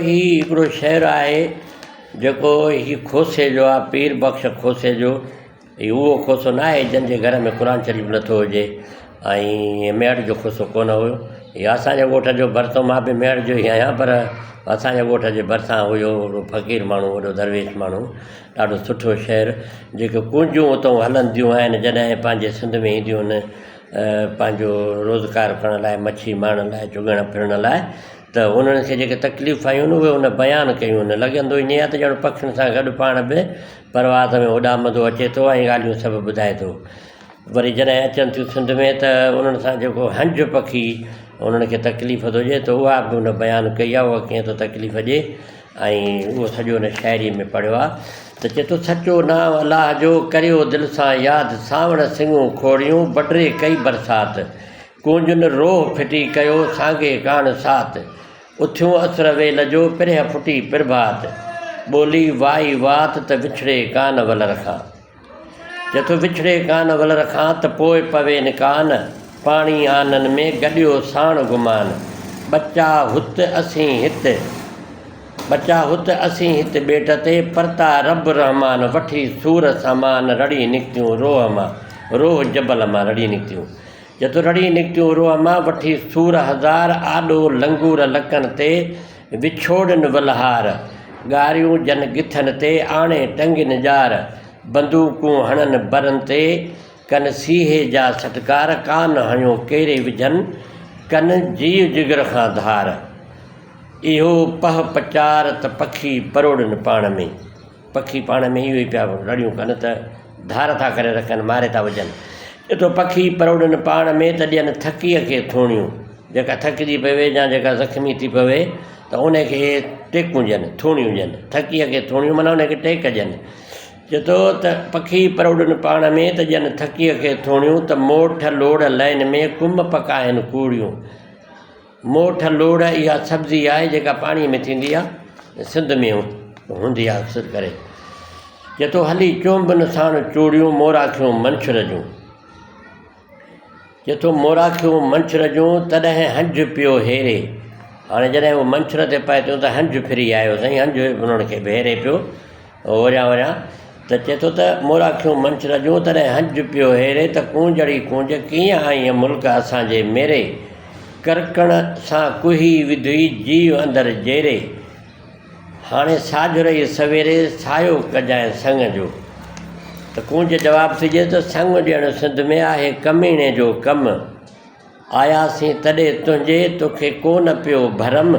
هي هڪڙو شعر آهي جيڪو هي کوسي جو آهي پير بخش کوسي جو هي اهو کوسو نه آهي جنهن جي گهر ۾ قرآن شريف نٿو هجي ۽ ميهڙ جو کوسو ڪونه هيو هي اسانجي ڳوٺ جو ڀرسان مان به ميهڙ جو ئي آهيان پر اسانجي ڳوٺ جي ڀرسان هيو هڪڙو فقير ماڻهو وڏو درويش ماڻهو ڏاڍو سٺو شعر جيڪي ڪونجون اتان هلنديون آهن جڏهن پنهنجي سنڌ ۾ اينديون آهن پنهنجو روزگار ڪرڻ لاءِ مڇي مارڻ لاءِ چڳڻ ڦرڻ لاءِ ته انهن کي جيڪي تڪليف آيون آهن اهي ان بيان ڪيون آهن لڳندو ائين آهي ته ڄڻ پکين سان گڏ پاڻ به پرواز ۾ اڏامندو اچي ٿو ۽ ڳالهيون سڀ ٻڌائي ٿو وري جڏهن اچن ٿيون سنڌ ۾ ته انهن سان جيڪو هنج پکي انهن کي تڪليف ٿو ڏئي ته اها به ان بيان ڪئي آهي اها ڪيئن ٿو تڪليف ڏئي ۽ اهو سڄو ان شاعريءَ ۾ پڙهيو آهي ته چئي ٿو سچو نانءُ الله جو ڪريو دل سان ياد سانوڻ سڱون کوڙيون بڊري ڪئي برسات ڪونجن روهه ڦٽي ڪيو، سانگي ڪاڻ سات. اٿيون اسر ويل جو، پرهه ڦٽي پرڀات. ٻولي وائي وات، ته وڇڙي ڪان ولر کان. چئي ٿو وڇڙي ڪان ولر کان، ته پوء پوين ڪان. پاڻي آنن ۾، گڏيو ساڻ گمان. ٻچا هت اسين هت، ٻچا هت اسين هت ٻيٽ تي، پرتا رب رحمان، وٺي سور سامان، رڙي نڪتيون روهه مان، روهه جبل مان رڙي نڪتيون. جت رڙي نڪتيون روهه مان، وٺي سور هزار، آڏو لنگور لڪن تي، وڇوڙين ولهار، ڳاريون جن ڳٿن تي، آڻي ٽنگين ڄار، بندوقون هڻن برن تي، ڪن سيهي جا سٽڪار، ڪان هڻيو ڪيري وجهن، ڪن جيء جگر کان ڌار. اهو پهه پچار ته پکي پروڙين پاڻ ۾. پکي پاڻ ۾ اهو ئي پيا رڙيون ڪن ته ڌار ٿا ڪري رکن، ماري ٿا وجهن. چئي ٿو پکي پروڙين پاڻ ۾ ته ڏين ٿڪيء کي ٿوڻيون. جيڪا ٿڪجي پوي يا جيڪا زخمي ٿي پوي ته ان کي ٽيڪون ڏين، ٿوڻيون ڏين. ٿڪيء کي ٿوڻيون معنيٰ ان کي ٽيڪ ڏين. چئي ٿو ته پکي پروڙين پاڻ ۾ ته ڏين ٿڪيء کي ٿوڻيون ته موٺ لوڙ لئن ۾ ڪم پڪائن ڪوڙيون. موٺ لوڙهه اها سبزي آهي جيڪا پاڻيء ۾ ٿيندي آهي ۽ سنڌ ۾ هوندي آهي اڪثر ڪري. جتو هلي چونبن ساڻ چوڙيون موراکيون منڇر جون. جتو موراکيون منڇر جون تڏهن هنج پيو هيري. هاڻي جڏهن هو منڇر تي پهتيون ته هنج ڦري آيو سائين هنج انهن کي به هيري پيو. هوريان هوريان ته چئي ٿو ته موراکيون منڇر جون تڏهن هنج پيو هيري ته ڪونجڙي ڪونج ڪيئن آئينء ملڪ اسان جي ميري ڪرڪڻ سان ڪوهي وڌئي جيء اندر جيري هاڻي ساجهرئي سويري سايو ڪجانء سڱ جو ته ڪونج جواب ٿي ڏئي ته سڱ ڏيڻ سنڌ ۾ آهي ڪميڻي جو ڪم آياسين تڏي تنهنجي توکي ڪو نه پيو ڀرم.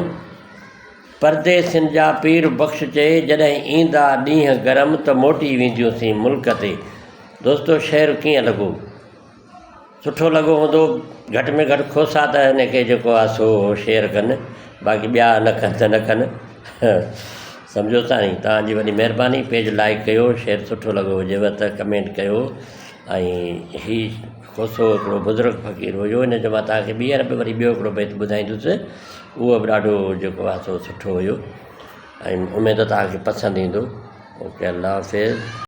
پرديسين جا پير بخش چئي جڏهن ايندا ڏينهن گرم ته موٽي وينديونسين ملڪ تي. دوستو شعر ڪيئن لڳو؟ سٺو لڳو هوندو گهٽ ۾ گهٽ کوسا ته هن کي جيڪو آ سو شيئر ڪن باقي ٻيا نه ڪن ته نه ڪن سمجهو سائين توهان جي وڏي مهرباني پيج لائيڪ ڪيو شعر سٺو لڳو هجيو ته ڪمينٽ ڪيو ۽ هي کوسو هڪڙو بزرگ فقير هيو ان جو مان توهان کي ٻيهر به وري ٻيو هڪڙو بيت ٻڌائيندس اهو به ڏاڍو جيڪو آهي سو سٺو هيو ۽ اميد توهان کي پسند ايندو اوڪي الله حافظ.